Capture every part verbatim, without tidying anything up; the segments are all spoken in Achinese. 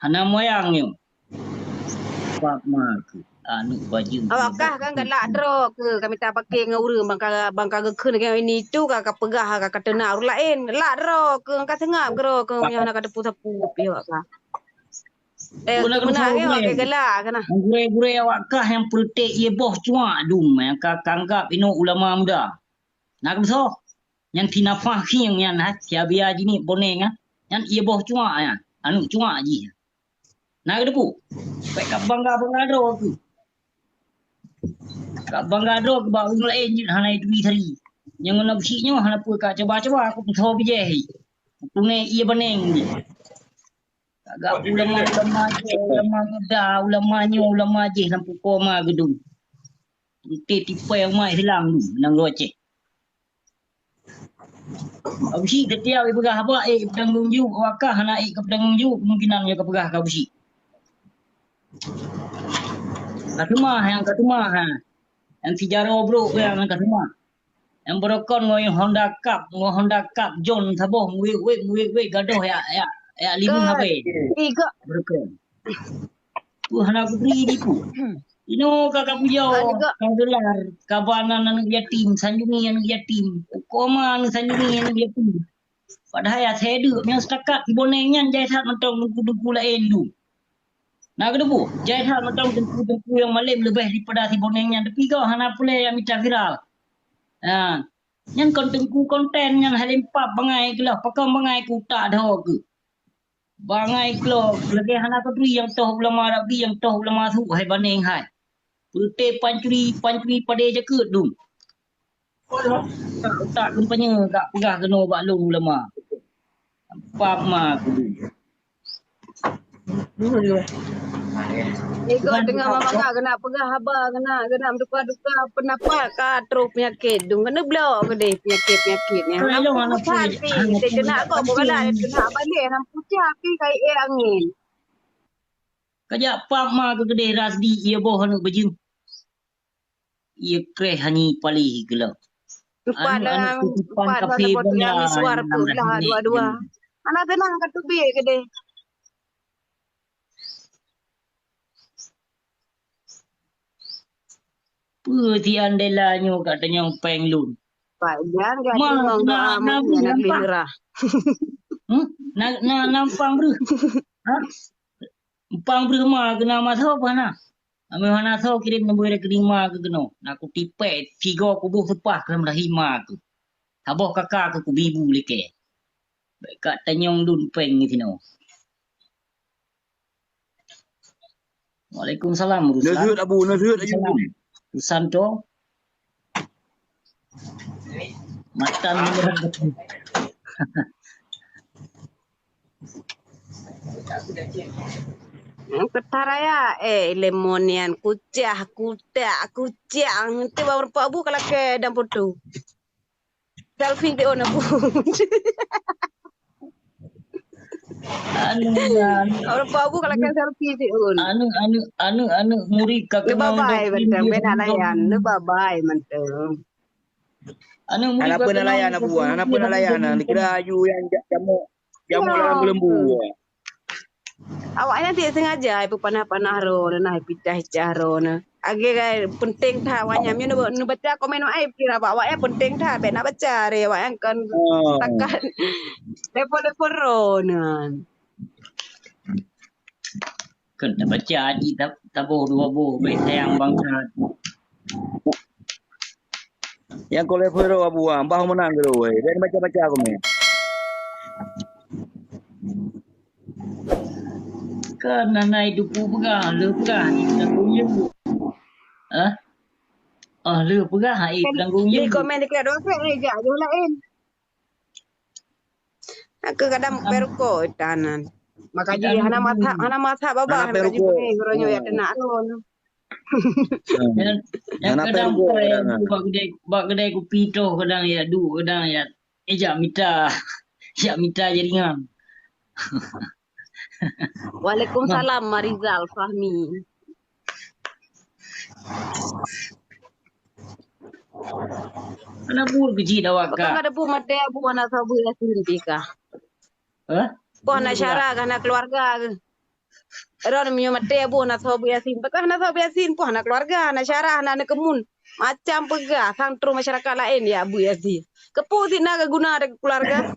Hana moyang nyoe. Pak ma keuh, aneuk bajeueng. Awak kah kan galak droe keuh, ka mita paké ngon ureueng, bang ka, bang ka geukheun ngon ini itu, ka, ka peugah, ka, ka teuna ureueng laén. Galak droe keuh, ka seungab droe keuh, nyoe hana ka teupeu sapeue pih awak kah. Eh, guna meunan keuh, awak kah galak keuh nah. Gurée-gurée awak kah nyang peuretek ié boh cuak dum, nyang ka, ka anggab inoe ulama muda. Na keusoe? Nyan si nafah khieng nyan, ha, si Abia jinih boneng, ha. Nyan ié boh cuak nyan, aneuk cuak jih. Na keudepu? Bèk ka bangga-bangga droe keuh. Ka bangga droe keuh bak ureueng laén jeuet hana ituri sari. Nyang ngon Abusyik nyoe hana peue ka cuba-cuba, aku peusoe bijéh. Peuneuk ié boneng jih. Agak ulama-ulama jih, ulama muda, ulama nyoe, ulama jih lam pukoe ma geudong. Enti tipée umat Islam dum, nanggroe Aceh. Abusyik setiap ipeugah haba, ék ipeutanggong jaweueb, awak kah hana ék ka peutanggong jaweueb, kemungkinan nyoe ka peugah keu Abusyik. Ka teuma, nyang ka teuma, ha. Nyang si jaroe brok nyang ka teuma. Nyang beurokon ngon Honda Cup, ngon Honda Cup John saboh, meuwét-wét, meuwét-wét, gadoh yak, yak, yak limeum habéh. Tiga. Beurokon. Peue hana kubri dipu. Inoe ka, ka pujoe, ka gelar, ka ba nan aneuk yatim, sanjungi aneuk yatim. Uko ma aneuk sanjungi aneuk yatim. Padahai asai deuk nyoe setakat siboneng nyan jai that mantong teungku-teungku laén dum. Na keudepu, jai that mantong teungku-teungku nyang malém leubeh daripada siboneng nyan. Tapi gob hana peureulée jak mita viral. Ha. Nyan kon teungku konten nyan hai lempap bangai keuloh, pakon bangai keu utak dhoe keuh. Bangai klo, lagèe hana peuduli nyang toh ulama Rabbi, nyang toh ulama su, hai baneng hai. Peureute pancuri, pancuri padé jakeuet dum. Utak, utak kampanye ka peugah keunoe bak lôn ulama. Pap ma keu dum. Ego teungoh mama ka keuneuk peugah haba, keuneuk, keuneuk meutuka-tuka pendapat ka troh peunyakét dum. Keuneuk bloe keudeh peunyakét-peunyakét nyan. Lampu pucat pih, teunak kok beugalak teunak balek, lampu pucat pih ka ié angén. Kajak pap ma keu keudeh Rasdi ié boh aneuk bajeueng. Ié kreh hanyi paléh geuloh. Empat dalam, empat dalam botol yang suar tu lah dua-dua. Hana seunang ka teubiet keudeh. Peue si Andela nyoe ka tanyong péng lôn? Pak Jan ka tanyong doa meunan Nabi Nurah. Hmm? Na, na, na empang breuh. Ha? Empang breuh ma keu na ma soe hana? Ameue hana soe kirém neubui rekening ma keu keunoe. Na kutipée sigoe kuboh seupah keu lam rahim ma keu. Saboh kaka keu kubi bu likée. Bèk ka tanyong lôn péng di sinoe. Waalaikumsalam, Ruslan. Nasihat, Abu, nasihat, Abu. Salam. Ruslan to. Matan. Keutaraya, eh, lemon nian kucah, kutak, kucah. Ngerti bak meureumpok bu ka lakée dan putu. Selfie ti ôn aku. Anu, anu. Orang pau aku kalau kan selfie ti ôn. Anu, anu, anu, anu, murid ka keunong babai mantong, beda layan. Lu babai mantong. Anu, murid ka keunong layan, Abu. Hana peue na layan, dikira ayu nyang ja-, jamok, jamok dalam geuleumbu. Awaknyan ti sengaja ai peupanah-panah droeneuh, ai pitah-pitah droeneuh. Age gai penting that awaknyan. Meunyoe neubaca komen awaknyan, pikir bak awaknyan penting that, bèk na baca re awaknyan kon takat level-level droeneuh. Kon tabaca ji taboh dua boh, bèk sayang bangsa. Nyang kolek peuro Abu Wan, bah meunang keudroe, bèk baca-baca komen. Kan hana idup peugah, leuh peugah ni tanggung jaweueb. Hah? Oh, leuh peugah, hai tanggung jaweueb. Di komen dikira dua pek ni jak jauh lain. Aku kadang perko tanan. Maka ji hana masak, hana masak baba, hana ji bunyi guru nyoe ya kena anu. Yang, yang kadang bak kedai, bak kedai kupi toh kadang ya du, kadang ya eh jak mita, jak mita jaringan. Waalaikumsalam Marizal Fahmi. Hana buet keuji dawak ka. Bukan ada bu mate bu hana sabu ya sendiri ka. Hah? Kau hana syara ka hana keluarga ke? Ron meunyoe maté boh na soe bui Yasin. Pakon hana soe bui Yasin, poh hana keluarga, hana syarah, hana aneuk keumun. Macam peugah, sang trok masyarakat laén ya bui Yasin. Keupeue sit na keuguna dari keluarga?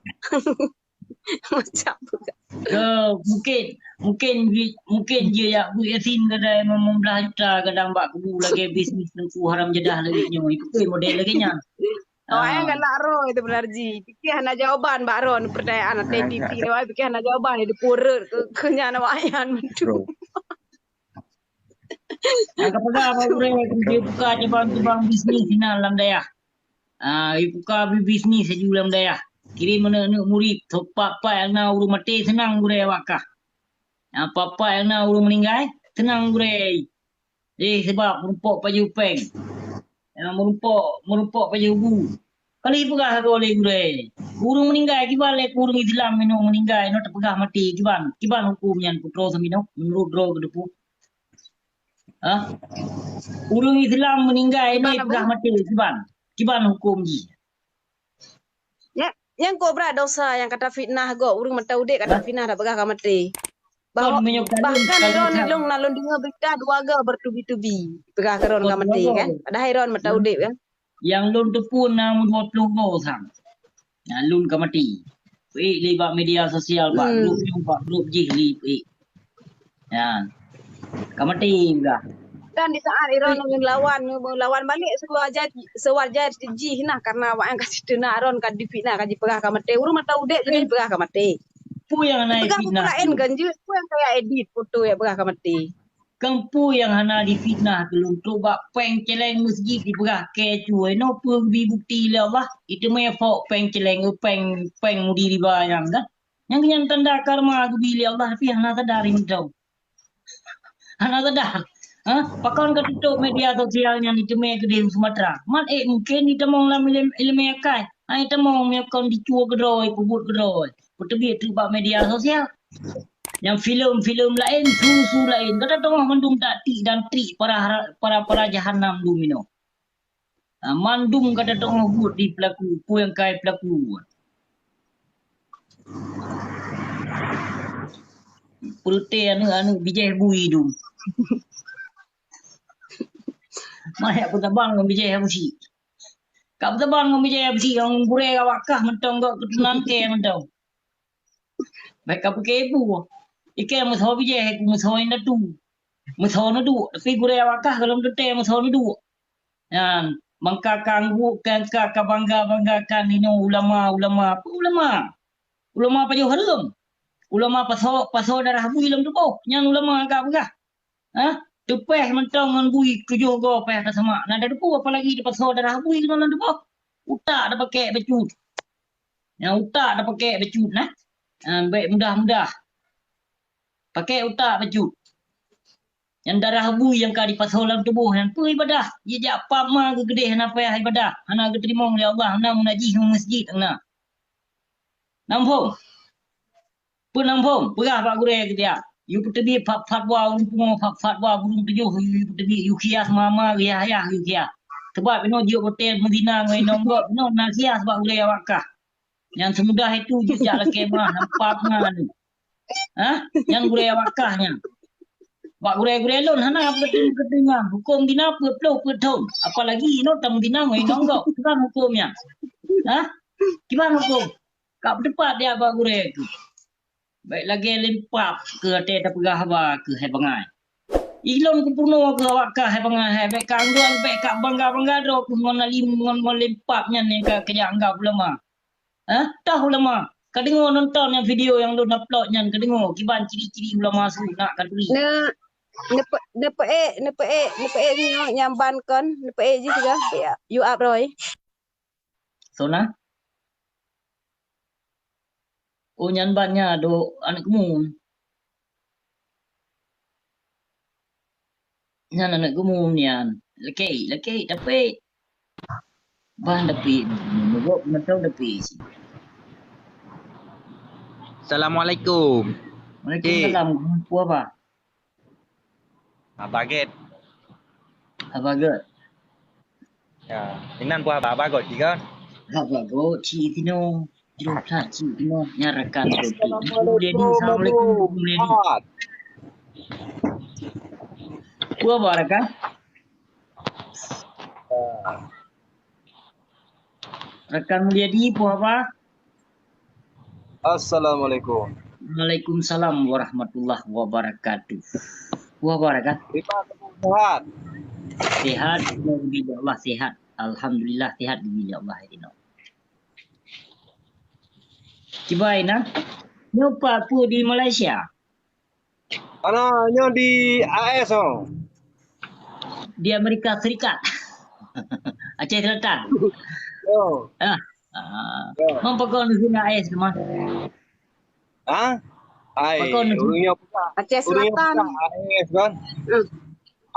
Macam peugah. Ke, mungkin, mungkin ji-, mungkin jih ya bui Yasin kadang limong blaih juta kadang bak kubu lagèe bisnis teungku haram jadah lagèe nyoe. Itu model lagèe nyan. Awak nyan galak roh itu benar ji. Pikir hana jawaban bak ron pertanyaan T T P. Awak pikir hana jawaban di purut ke, ke nyan awak nyan. Bro. Nyang ka peugah bak gurèe, jibuka cabang-cabang bisnis sinan lam dayah. Ah, jibuka bi-, bisnis laju lam dayah. Kirém aneuk-aneuk murit, pat-pat nyang na ureueng maté seunang gurèe awak kah. Ah, pat-pat nyang na ureueng meuninggai, seunang gurèe. Eh, sabab meurumpok pajoh péng. Ya, meurumpok, meurumpok pajoh bu. Ka lheueh peugah lé gurèe. Ureueng meuninggai kiban lé ureueng Islam meunoe meuninggai, nyoe teupeugah maté kiban. Kiban huköm nyan putroe saminoe meunurot droe keuteupeu. Ha? Ureueng Islam meuninggai nyoe peugah maté kiban. Kiban huköm jih. Ya, nyang kobra dosa nyang ka tafitnah gob, ureueng mantong udép ka tafitnah, tapeugah ka maté. Bahwa, bahkan droe lôn na lôn deungoe beurita dua goe bertubi-tubi, peugah keu droe ka maté kan. Padahai droe mantong udép kan. Nyang lôn teupeu na dua ploh goe sang. Nyang lôn ka maté. Peuék lé bak media sosial, bak grup nyoe, bak grup jih lé peuék. Ya. Ka maté peugah. Dan di saat droe ngon lawan, ngon lawan balek sewajar, sewajar jih nah, karena awak nyang ka siteuna droe ka difitnah, ka jipeugah ka maté. Ureueng mantong udép jadi peugah ka maté. Peue nyang hana difitnah? Peugah buku laén kan jeuet, peue nyang kaya edit foto nyang peugah ka maté. Kang peue nyang hana difitnah keu lôn trok bak péng céléng meuseujid dipeugah keu cuy, nyoe peue geubi bukti lé Allah? Iteumé fok péng céléng, péng, péng mudi riba nyan kan? Nyang nyan tanda karma geubi lé Allah, tapi hana sadar mantong. Hana sadar. Ha? Pakon ka tutup media sosial nyan diteumé keudéh u Sumatra. Man ék mungken ditamong lam ilem-, ileumé akai. Hai tamong meunyoe kon dicue keudroe, peubuet keudroe. Peuteubiet teuk bak media sosial. Nyang filem-filem laén, su-su laén. Gata teungoh mandum taktik dan trik para, para, para jahanam dum inoe. Ha, mandum gata teungoh buet di pelaku, peue nyang kai pelaku. Peureute aneuk-aneuk bijéh bui dum. Maya peutabang ngon bijéh beusi. Ka peutabang ngon bijéh beusi, ngon gurée awak kah mantong gok keutunan kée mantong. Bèk ka peukebu. Ikée meusoe bijéh, meusoe indatu. Meusoe neuduek, tapi gurée awak kah golom teuntée meusoe neuduek. Nyan, mangka ka angguk, ka, ka, ka bangga-banggakan inoe ulama, ulama. Apa ulama? Ulama pajoh hareuem. Ulama pasoe, pasoe darah bui lam tuboh. Nyan ulama ka peugah. Ha? Teupéh mantong ngon bui tujoh goe péh tasemak. Na tateupeue apalagi tapasoe darah bui keunoe lam tuboh. Utak tapakèk bacut. Nyan utak tapakèk bacut nah. Ha, bèk mudah-mudah. Pakèk utak bacut. Nyan darah bui nyang ka dipasoe lam tuboh nyan peue ibadah? Jijak pap ma geugeudeh hana payah ibadah, hana geuteurimong lé Allah, hana meunajih u meuseujid hana. Na muphom? Peue na muphom? Peugah bak gurée keu dia. Yue peuteubiet fat-, fatwa ureueng pungo, fat-, fatwa burông tujoh, yue peuteubiet, yue khias ma-ma, yue khias, yue khias. Sabab inoe jeuet hotel meuzina ngon inong gob, inoe na khias bak gurée awak kah. Nyan seumudah itu jeuet jak lakée ma, nampak nyan. Ha? Nyan gurée awak kah nyan. Bak gurée-gurée lôn hana peuteungoh-teungoh. Hukôm dina peuet ploh peuet thôn. Apalagi inoe tameuzina ngon inong gob. Kiban hukôm nyan? Ha? Kiban hukôm? Ka peuteupat dia bak gurée tu. Bèk lagée lempap keu até tapeugah haba keu hai bangai. Ilôn kupeurunoe keu awak kah hai bangai hai, bèk ka anggong, bèk ka bangga-bangga droe keu ngon alim, ngon, ngon lempap nyan nyang ka, ka jak anggap ulama. Ha? Toh ulama? Ka deungoe nonton nyang video nyang lôn upload nyan, ka deungoe kiban ciri-ciri ulama su nak ka turi. Ne, neupeu-, neupeuék, neupeuék, neupeuék nyoe nyang ban kon, neupeuék jih sigoe, ya, you up Roy. Sona? Oh, nyan ban nya dok aneuk keumuen. Nyan aneuk keumuen nyan. Lakèe, lakèe, tapi. Ban tapi, meugob mantong tapi. Assalamualaikum. Waalaikumsalam. Peue haba? Haba gèt. Haba gèt. Ya, inan peue haba, haba gèt cit kan? Haba gèt cit inoe. Jroh that cit inoe. Nyan rakan gèt cit. Assalamualaikum. Assalamualaikum. Peue haba rakan? Rakan Mulyadi, peue haba? Assalamualaikum. Waalaikumsalam warahmatullahi wabarakatuh. Peue haba rakan? Sehat. Sehat, alhamdulillah sehat. Alhamdulillah sehat, alhamdulillah. Kiban na? Nyoe pat peue di Malaysia? Ana nyoe di A S oh. Di Amerika Serikat. Aceh Selatan. Yo. Ah. Ah. Yo. Mang pakon di sini A S mah? Ha? Ai, pakon di sini? Ureueng nyoe Aceh Selatan. A S kan? Hmm.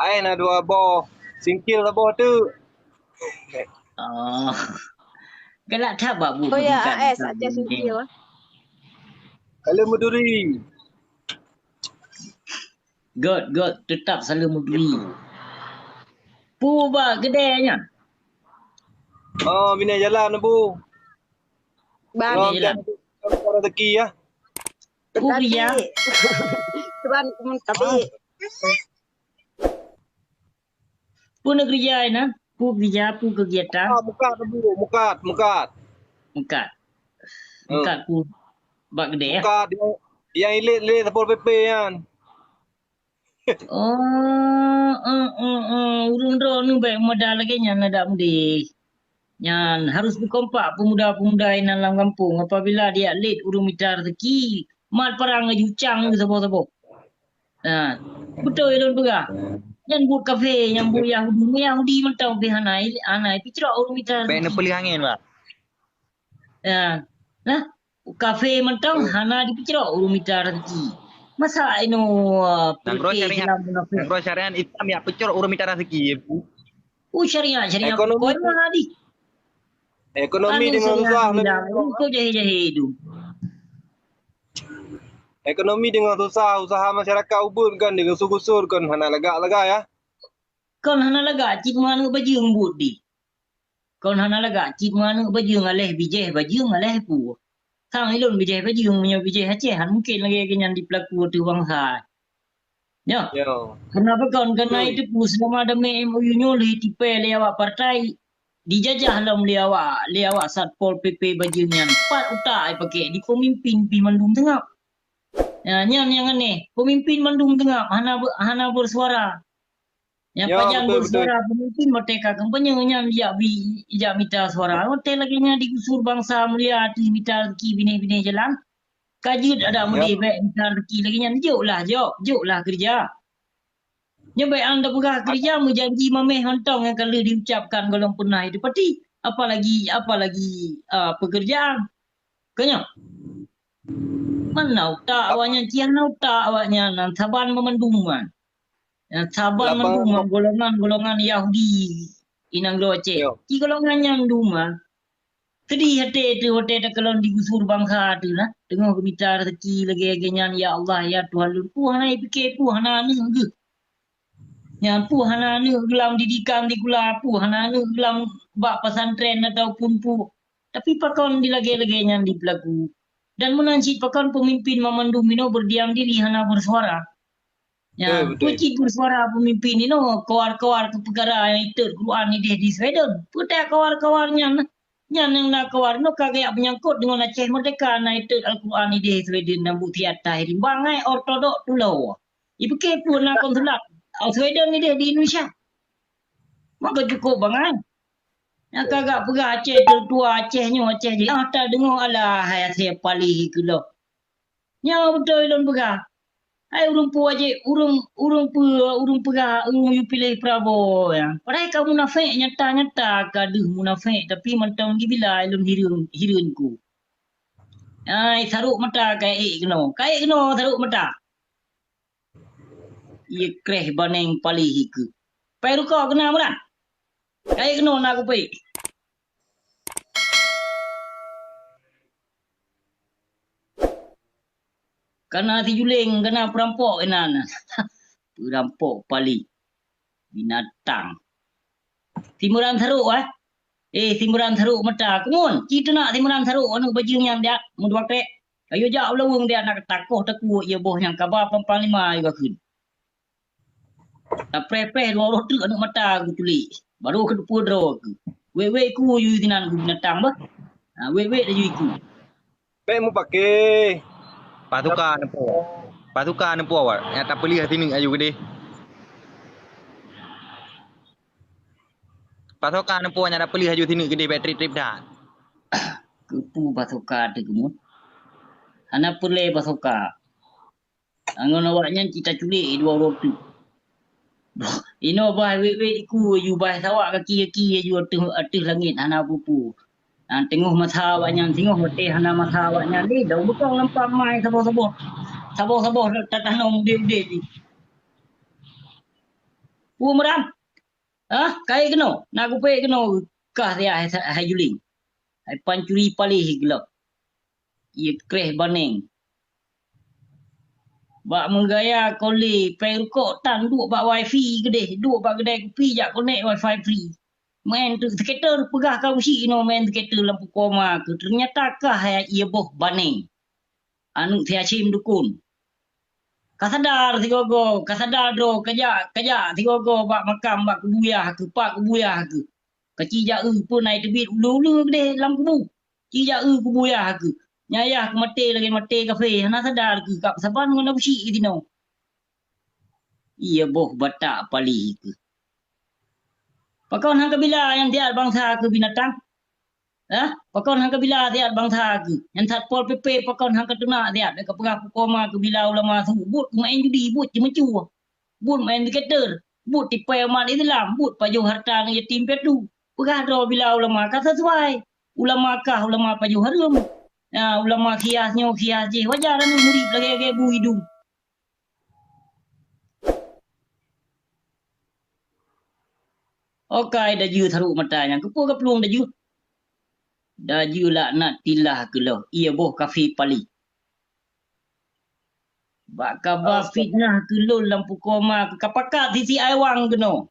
A S na dua boh. Singkil saboh tu. Oh. Galak that bak buet. Oh ya, A S Aceh Singkil. Kalau Maduri. Göt, göt, teutap selalu meubri. Peue bak keudè nyan? Oh, binéh jalan, Bu. Binéh jalan. Rezeki, ya. Peue keurija? Tuan, tapi Peue neukeurija inan? Peue keurija, peue kegiatan? Ah, mukat, Bu, mukat, mukat. Mukat. Hmm. Mukat peue bak keudè, ya? Mukat nyang, nyang ilét lé Satpol P P nyan. Oh, eh, eh, eh. Ureueng droeneuh bèk meudeh lagèe nyan adak meudeh. Nyan harus beukompak peumuda-peumuda inan lam gampông. Apabila dijak lét ureueng mita rezeki, mat parang laju cang saboh-saboh. Ha, beutôi lôn peugah. Nyan buet kafé, nyan buet Yahudi. Yahudi mantong pih hana, hana jipeucrok ureueng mita rezeki. Bèk neupeuleueh angén, Pak. Ya. Nah, kafé mantong hana jipeucrok ureueng mita rezeki. Masa inoe, eh, nanggroe peureté syariat, Islam munafék. Nanggroe syariat Islam jak peucrok ureueng mita rezeki, ya, Bu. Oh, syariat, syariat. Ekonomi. Kau mana di? Ekonomi anu dengan susah, syariat bilang, oh, kau jahé-jahé tu. Ekonomi dengan susah, usaha masyarakat ubit kan, digusur-gusur kan, hana lagak-lagak, ya. Kon hana lagak, cit manok bajeueng buet di. Kon hana lagak, cit manok bajeueng, aléh bijéh bajeueng, aléh peue. Sang ilôn bijéh bajeueng, meunyoe bijéh Aceh, han mungken lagèe nyan dipeulaku ateueh bansa. Nyoe. Yo. Kenapa kon? Karena itu pun selama damé M O U nyoe lheueh tipèe lé awak partai, dijajah lom lé awak, lé awak Satpol P P bajeueng nyan. Pat utak ai pakèk di pemimpin pih mandum teungab. Ya, nyan nyang aneh. Pemimpin mandum teungab hana be-, hana bersuara. Nyang pajan bersuara pemimpin watèe ka kampanye nyan jak bi, jak mita suara. Watèe lagèe nyan digusur bansa mulia ateueh mita rezeki binéh-binéh jalan. Ka jeuet adak meudeh bèk mita rezeki lagèe nyan. Jok lah, jok, jok lah keureuja. Nyoe bèk an tapeugah keureuja meujanji maméh mantong nyang ka lheueh diucapkan goh lom peunah itu pati. Apalagi, apalagi, ah, pekerjaan. Ka nyoe. Mana utak awaknyan, ci hana utak awaknyan, saban meumandum nyan. Ya, saban mandum ngon golongan-golongan Yahudi inong Aceh. Yo. Ci golongan nyan mandum, ah. Seudeh até teuh watèe takalon digusur bansa teuh nah, teungoh geumita rezeki lagèe-lagèe nyan, ya Allah, ya Tuhan lôn. Peue hana jipike, peue hana aneuk geuh. Nyan peue hana aneuk geuh lam didikan sikula, peue hana aneuk geuh lam bak pesantren ataupun peue. Tapi pakon di lagèe-lagèe nyan dipeulaku. Dan meunan cit pakon peumimpin mamandum inoe berdiam diri hana bersuara. Nyan, betul, betul. Peue cit bersuara peumimpin inoe, kawar-kawar keu peukara nyang itot Quran ideh di Sweden. Peue that kawar-kawar nyan? Nyan nyang na kawar nyoe ka geujak meunyangkot deungon Aceh Merdeka na itot Al-Quran ideh Sweden dan buet siat Tahir Imbang, eh, ortodok tulo. Ipiké peue na konsulat Sweden ideh di Indonesia. Maka cukup bangai. Nyang ka gak peugah Aceh teutua, Aceh nyoe, Aceh jih. Ah, tadeungoe alah hai asèe palih keuloh. Nyoe beutôi lôn peugah. Hai ureueng peue wajéb, ureueng, ureueng peue, ureueng peugah, ureueng yue piléh Prabowo nyan. Padahai ka munafék nyata-nyata, ka deuh munafék, tapi mantong jibila lôn hireuen, hireuen ku. Hai sarok mata ka ék keunoe. Ka ék keunoe sarok mata. Ié kreh baneng palih ikeu. Pai rukok keunan meunan. Ka ék keunoe na kupék. Kana sijuléng, kana peurampok inan. Peurampok palih. Binatang. Simeuran sarok, eh. Eh, simeuran sarok mata. Keumun, ci teunak simeuran sarok aneuk bajeueng nyan diat, meudua krek. Ayo jak u laweueng diat na takoh takue ié boh nyang kaba pang-panglima ayo geukheun. Tapreh-preh dua uroe teuk aneuk mata kuculik. Baru keudeupeue droe keuh. Wék-wék iku yue sinan keuh binatang bah. Ha, wék-wék laju iku. Pek mupake. Pasukan neupue. Pasukan neupue awak. Nyang tapeulih sineuk aju keudeh. Pasukan neupue nyang tapeulih aju sineuk keudeh bèk trép-trép that. Keupeue pasukan teuh keumun? Hana peureulèe pasukan. Ngon awaknyan cit taculik dua uroe teuk. Inoe bah wék-wék iku aju bah sawak kaki-kaki aju ateueh, ateueh langét hana peue-peue. Nah, teungoh masa awaknyan, teungoh watèe hana masa awaknyan lé, daun beukong lam pam mai saboh-saboh. Saboh-saboh tatanom udép-udép jih. Peue meuram? Hah? Kayèe keunoe? Na kupèe keunoe kah siat hai, hai Juling. Hai pancuri paléh glok. Ié kreh baneng. Bak meugaya kole péng rukok tan duek bak wifi keudeh, duek bak keudè kupi jak konek wifi free. Main tu skater peugah ka usi inoe main skater lam pukoma keuh. Ternyata kah hai ié boh baneng. Aneuk si Hasyim dukon. Ka sadar sigoe-goe, ka sadar droe, ka jak, ka jak sigoe-goe bak makam, bak kubu yah keuh, pat kubu yah keuh. Ka ci jak eu peue na teubiet uleue-uleue keudeh lam kubu. Ci jak eu kubu yah keuh. Nyan yah keuh maté lagèe maté kafé, hana sadar keuh, ka peusaban ngon Abu Syik sinoe. Ié boh batak paléh keuh. Pakon han kabila nyang siat bansa keuh binatang? Hah? Pakon han kabila siat bansa keuh? Nyang Satpol P P pakon han kateunak siat? Ka peugah pukoma keu bila ulama su, buet keu main judi, buet ceumeucue, buet main skater, buet tipèe umat Islam, buet pajoh hareuta aneuk yatim piatu. Peugah droe bila ulama ka sesuai. Ulama kah ulama pajoh hareuem. Nah, ulama khias nyoe khias jih. Wajar aneuk murit lagèe-lagèe bu idong. Okai dajeu sarok mata nyan, keupeue ka plueng dajeu? Dajeu laknat tilah keuloh, ié boh kafé paléh. Bak kaba fitnah keu lôn lam pukoma keuh ka pakat sisi aiwang keunoe.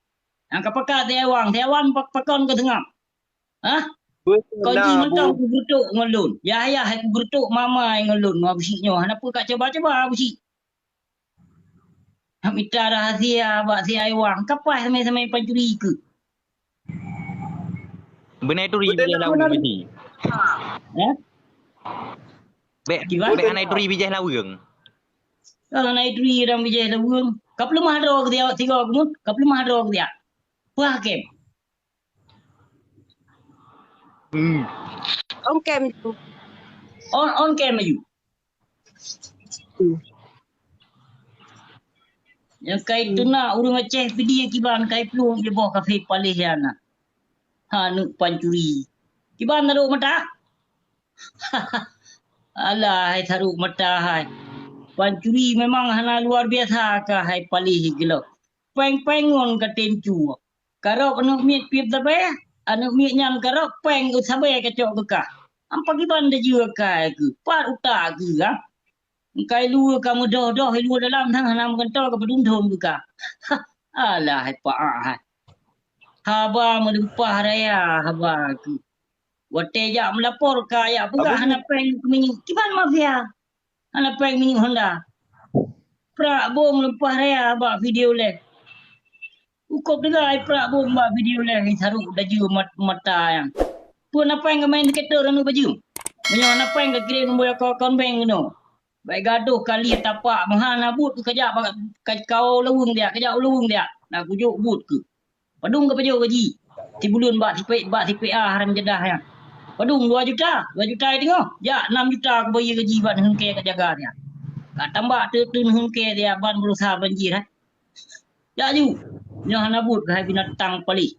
Nyang ka pakat si aiwang, si aiwang pakon keu seungab. Hah? Kon jih mantong kugeureudok ngon lôn. Yah-yah hai kugeureudok mama ngon lôn ngon Abu Syik nyoe. Hana peue ka cuba-cuba Abu Syik. Mita rahsia bak si aiwang. Kapai samai-samai pancuri keuh. Beunai turi bijéh laweueng mati. Eh? Bèk, bèk anai turi bijéh laweueng. Anai turi dan bijéh laweueng. Ka peuleumah droe keu sigoe keumun. Ka peuleumah droe keu siat. Peue hakém? Hmm. On cam tu. On, on cam aju. Hmm. Nyang kai teunak ureueng Aceh pidi kiban kai plueng ié boh kafé paléh nyan na. Ha, aneuk pancuri. Kiban na duek mata? Alah, hai sarok mata hai. Pancuri memang hana luar biasa ka hai paléh keuloh. Péng-péng ngon ka tem cue. Karab aneuk miet pih sabé, aneuk miet nyan karab péng sabé kacok keu kah. Ampa kiban dajeu akai keuh, pat utak keuh, ha? Engkai lue ka meudoh-doh i luwa dalam, hana meugantoe ka padum thon keu kah. Alah, hai paah hai. Haba meulimpah raya haba keuh. Watèe jak meulapor ka jak peugah hana péng keu minyeuk, kiban mafia. Hana péng minyeuk Honda. Prak bom leupah raya bak video leh. Ukop teuga ai prak bom bak video leh, sarok dajeu mat-, mata nyan. Peue na péng ka main skater aneuk bajeueng? Meunyoe na péng ka kirém nombor akun bank keunoe. Bèk gadoh kali tapak meuhan na buet keu kajak bak, ka, ka laweueng diak, kajak u laweueng diak. Na kujok buet keuh. Padum ka pajoh gaji? Sibuleuen bak sipek, bak sipek ah haram jadah nyan. Padum dua juta? Dua juta i teungoh. Jak nam juta kubayeue gaji bak neuheun kèe ka jaga nyan. Ka tambah teuk teuh neuheun kèe diak ban beurasa banjir, hai. Jak ju. Nyoe hana buet keuhai binatang paléh.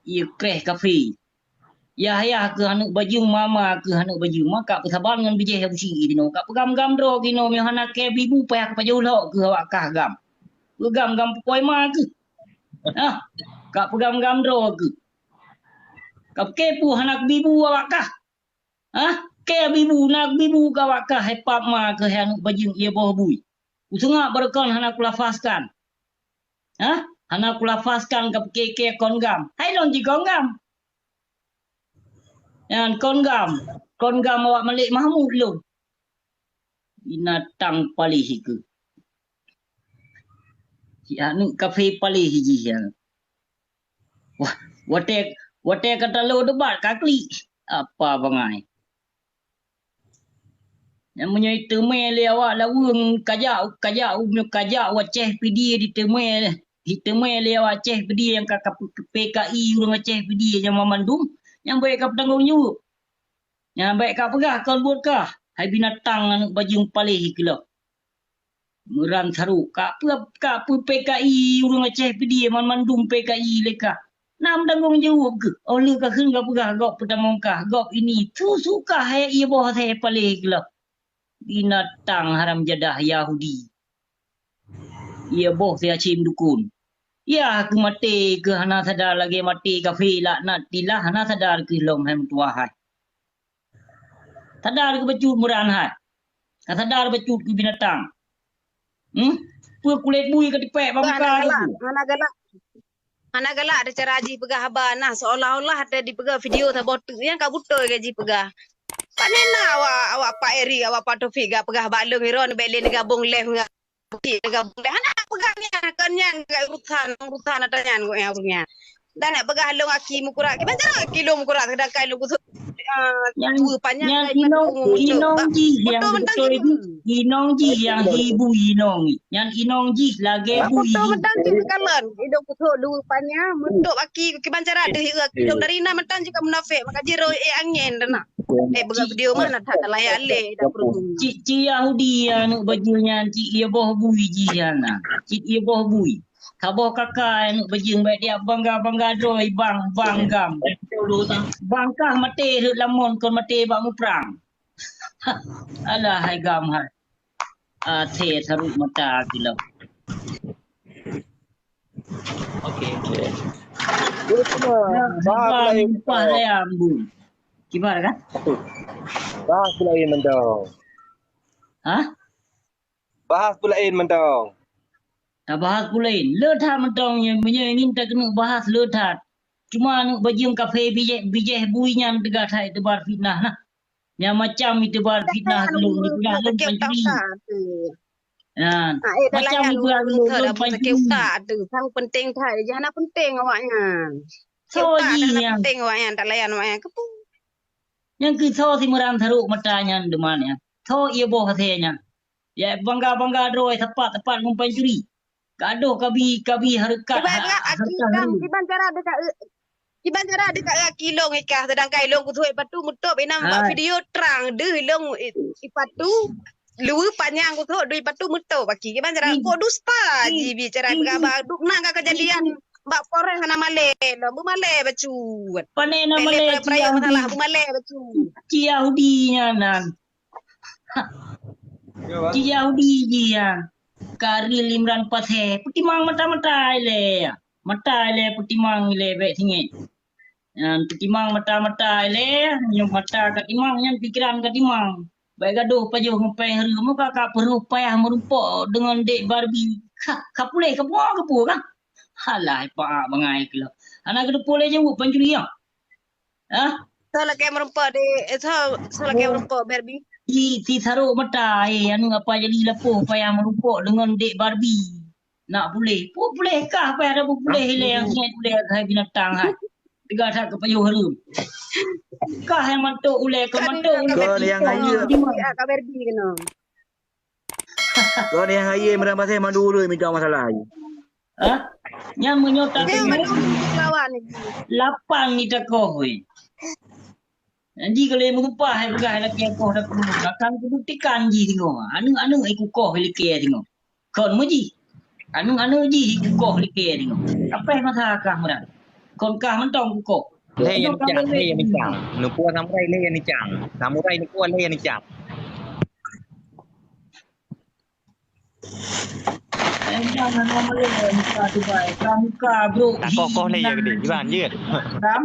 Ié kreh kafé. Yah-yah keuh aneuk bajeueng, mama keuh aneuk bajeueng, ma ka peusaban ngon bijéh Abu Syik jinoe. Ka peugam-gam droe jinoe, meunyoe hana kèe bibu payah kupajoh lhok keuh awak kah gam. Peugam-gam pukoi ma keuh. Hah? Ka peugam-gam droe keuh. Ka peuke peue hana kubibu awak kah? Hah? Kèe bibu, na kubibu keu awak kah, hai pap ma keuh hai aneuk bajeueng ié boh bui. Kuseungap barokon hana kulafazkan. Hah? Hana kulafazkan ka peuke-ke kon gam. Hai lôn jikon gam. Nyan kon gam. Kon gam awak Malik Mahmud lôn. Binatang paléh keuh. Ya, aneuk kafé paléh jih ya. Wah, watèe, watèe ka talo debat ka klik. Apa bangai. Nyang meunyoe teumé lé awak laweueng kajak, kajak, kajak u Aceh Pidie diteumé, diteumé lé awak Aceh Pidie nyang ka, ka P K I ureueng Aceh Pidie nyang mandum, nyang bèk ka peutanggong jaweueb. Nyan bèk ka peugah kon buet kah, hai binatang aneuk bajeueng paléh keulok. Meuran sarok, ka peue, ka peue P K I ureueng Aceh Pidie, man mandum P K I lé kah. Na meutanggong jaweueb keuh, oh lheueh ka kheun ka peugah gob peutamong kah, gob ini, su-su kah hai ié boh asèe paléh keulok. Binatang haram jadah Yahudi. Ié boh si Hashim dukun. Yah keuh maté keuh hana sadar lagèe maté kafé laknatillah hana sadar keuh lom hai meutuwah hai. Sadar keuh bacut Meuran hai. Ka sadar bacut keuh binatang. Hmm? Peue kulét bui ka tipèk bak muka keuh. Hana galak. Hana galak ada cara jih peugah haba nah seolah-olah ada dipeugah video saboh teuk nyang ka beutôi ka jih peugah. Pane na awak, awak Pak Eri, awak Pak Taufik ga peugah bak lôn Iron bèk lé neugabong lé ngon Taufik neugabong lé. Hana peugah nyan, kon nyan ga urusan, urusan ata nyan gobnyan ureueng nyan. Dan nak peugah lôn aki meukurat, kiban cara aki lôn meukurat sedangkan lôn khusos, ah, nyan, dua panyang nyan inong, inong jih nyang beutôi jih, inong jih nyang hi bui inong. Nyan inong jih lagèe bui. Beutôi mantong cit kalon. Idong putôk dua panya, meutok aki, kiban cara deuh aki idong dari na mantong jih ka munafék, maka jih roi eh angén dah nak. Eh, beugah video mah na that layah lé dah perlu. Cit, cit Yahudi aneuk bajeueng nyan, cit ié boh bui jih nyan na. Cit ié boh bui. Saboh kaka aneuk bajeueng bèk diak bangga-bangga droe bang, bang gam. Bang kah maté rhot lamon kon maté bak muprang. Alah hai gam hai. Até sarok mata gila. Oke, oke. Bahas lain. Upah ayam bun. Gimana kan? Bahas lain mantong. Hah? Bahas pulain mantong. Tabahas pulain. Le that mantong nyan, meunyoe ingin takeuneuk bahas le that. Cuma aneuk bajeueng kafé bijéh, bijéh bui nyan teuga that itebar fitnah nah. Nyan macam itebar fitnah keu lôn, dipeugah lôn pancuri. Nyan. Macam dipeugah lôn, lôn pancuri. Sang penting that, jih hana penting awak nyan. Soe jih nyan? Penting awak nyan, tak layan awak nyan. Kepu. Nyan keuh soe si Meuran sarok mata nyan deuma nyan. Soe ié boh asèe nyan. Ya bangga-bangga droe sapat-sapat ngon pancuri. Gadoh kabi, kabi hareukat. Kiban cara deka, kiban cara deka aki lôn ikah sedangkan ilôn kusuet patu meutok inong bak video trang deuh ilôn ipatu luwe panyang kusuet dui patu meutok aki. Kiban cara kok dusta ji bicara gaba duk na ka kejadian bak Polres hana malèe lom, beumalèe bacut. Pane na malèe masalah beumalèe bacut. Ci Yahudi nyan nan. Ci Yahudi jih nyan. Ka real Imran Pasé, peutimang mata-mata ilèe. Mata ilèe peutimang ilèe bèk singét. Nyan peutimang mata-mata ilèe, nyoe mata ka timang, nyan pikeran ka timang. Bèk gadoh pajoh ngon péng hareuem, muka ka peuruh payah meurumpok deungon dek Barbie. Ka, ka puléh ka pungo ka puléh ka. Halah, paak bangai keuh. Hana geuteupeue lé jaweueb pancuri nyan. Hah? Soe lakèe meurumpok di, eh, soe, soe lakèe meurumpok Barbie? Si, si sarok mata, eh, aneuk apa jadi lapoh payah meurumpok deungon dek Barbie. Nak puléh. Pu-, puléh kah payah dah puléh ilèe nyang singét puléh hai binatang hai. Teuga that keu pajoh hareuem. Kah nyang mantok ulèe, kah mantok ulèe. Kon nyang hayeu. Ka Barbie keunoe. Kon nyang hayeu Imran Pasé mandum ureueng mita masalah ayue. Hah? Nyan meunyoe tateumé lawan lapan ni takoh weh. Janji keu lé meurupah hai peugah lakèe koh dak keunoe. Akan kubuktikan jih singoh. Aneuk-aneuk hai kukoh likèe singoh. Kon meuji. Aneuk-aneuk jih hai kukoh likèe singoh. Kapéh masa kah meunan. Kon kah mantong kukoh. Lé nyang nicang, lé nyang nicang. Neupue samurai lé nyang nicang. Samurai neupue lé nyang nicang. Takoh-koh lé ya gede. Iban, jeuet. Ram.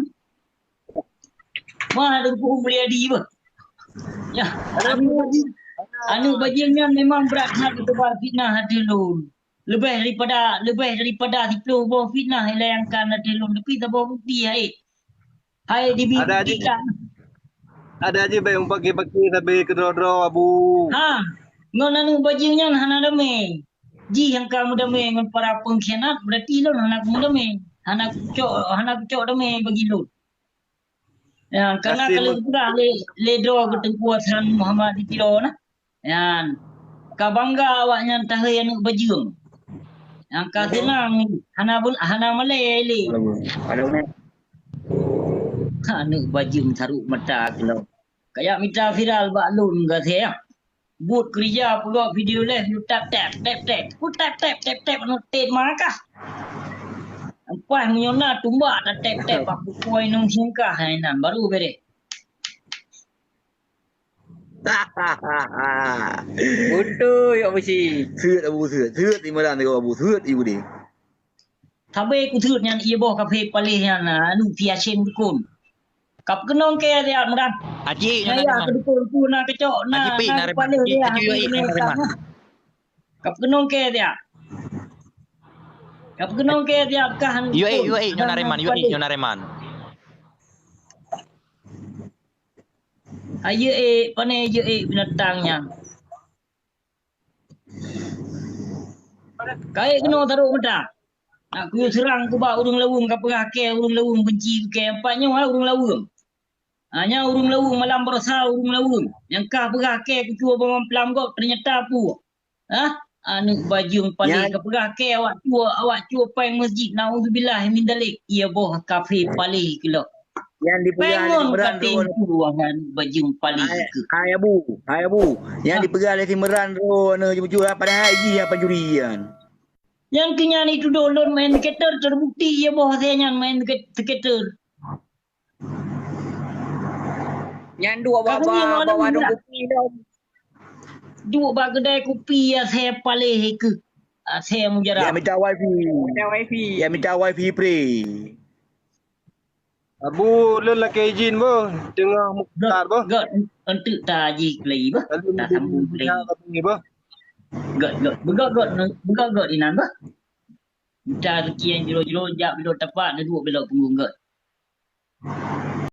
Wah, ada buku mulia di bah. Ya, aneuk bajeueng, aneuk bajeueng nyan memang brat that teubar fitnah ateueh lôn. Leubeh daripada, leubeh daripada siplôh boh fitnah ilèe nyang kan ateueh lôn. Tapi saboh bukti hai. Hai di bi-, ada aja, ada aja bae bagi-bagi sabe keudroe-droe, Abu. Ha, ngon aneuk bajeueng nyan hana damé. Jih nyang ka meudamé ngon para pengkhianat, berarti lôn hana kumeudamé. Hana kucok, hana kucok damé bagi lôn. Ya, karena ka lheueh peugah lé, lé droe keu Teungku Hasan Muhammad di Tiro na. Nyan, ka bangga awaknyan tahei aneuk bajeueng. Nyang ka seunang hana bun-, hana malèe lé. Aneuk bajeueng sarok mata keulong. Kajak mita viral bak lôn gasé. Buet keurija peugah video leh, lu tap tap tap tap. Ku tap tap tap tap anu tet makah. Empai meunyoe na tumbak tat tap tap bak pukoi nong singkah hai nan baru bereh. Beutôi, Abu Syik. Seuet, Abu, seuet. Seuet Imran teuka, Abu. Seuet ibu deh. Sabe kuseuet nyan ie boh kaphé paléh nyan, anu, Pi Hasyim dukon. Kap keunong kée siat Imran. Aji, nyan na Imran. Keu dukon tu na keucok, na, Aji Pi, na na Imran. Paléh Aji, dia, Aji, Aji, Aji, na Imran. Kap keunong kée siat. Kap keunong kée siat kah. Yue, yue, nyoe na Imran, yue, nyoe na Imran. Ayo, eh, pane ayo, eh, binatang nyan. Kayek keunoe tarok mata. Nak kuyue seurang kubak ureuëng laweueng ka peugah kée ureuëng laweueng benci kée empat nyoe ha ureuëng laweueng. Ha nyan ureuëng laweueng malam barosa ureuëng laweueng nyang ka peugah kée kucue bangon pelam gob teunyata pu. Hah? Aneuk bajeueng paléh ka peugah kée awak cue awak cue péng masjid naudzubillah min dalik. Iya boh kaphé paléh keulok. Nyan dipeugah lé Simran droe. Bajeueng paléh keu. Hai Abu, hai Abu. Nyan dipeugah lé Simran droe na jujur padahai jih nyang pancuri nyan. Nyan keu nyan itu doh lôn main skater terbukti iya boh saya nyan main skater. Nyan dua bak warung kopi dah. Dua bak kedai kopi ya saya paléh keu. Saya mujarab. Ya mita wifi. Mita wifi. Ya mita wifi free. Abu, lôn lakée izin boh, teungoh muktar boh. Gét, enteuk ta jih keulai boh. Ta sambung keulai. Gét, gét, beugét, gét, beugét, gét inan boh. Mita sekian jiro-jiro jak bilok tapak, neuduek bilok punggong gét.